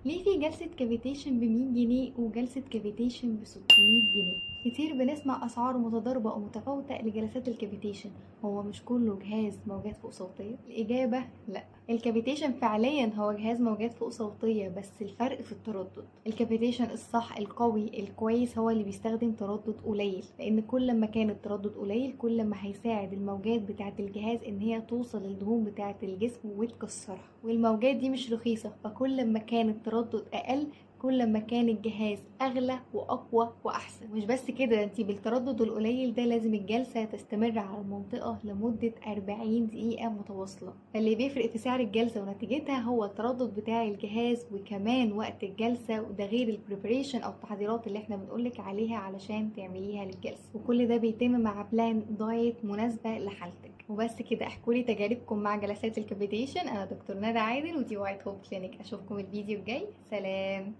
ليه في جلسة cavitation ب100 جنيه وجلسة cavitation ب600 جنيه؟ كتير بنسمع أسعار متضاربة أو متفاوتة لجلسات ال cavitation. هو مش كله جهاز موجات فوق صوتية؟ الإجابة لا. ال cavitation فعليا هو جهاز موجات فوق صوتية، بس الفرق في التردد. ال cavitation الصح القوي الكويس هو اللي بيستخدم تردد قليل، لأن كل ما كان التردد قليل كل ما هيساعد الموجات بتاعة الجهاز إن هي توصل للدهون بتاعة الجسم وتكسرها. والموجات دي مش رخيصة، فكل ما كان التردد أقل كل ما كان الجهاز اغلى واقوى واحسن. مش بس كده، انت بالتردد القليل ده لازم الجلسة تستمر على المنطقة لمدة 40 دقيقة متواصله. فاللي بيفرق في سعر الجلسة ونتيجتها هو التردد بتاع الجهاز وكمان وقت الجلسه، وده غير ال preparation او التحضيرات اللي احنا بنقولك عليها علشان تعمليها للجلسه. وكل ده بيتم مع plan diet مناسبة لحالتك. وبس كده، احكوا لي تجاربكم مع جلسات ال cavitation. انا دكتور ندى عادل ودي White Hope Clinic. اشوفكم الفيديو الجاي. سلام.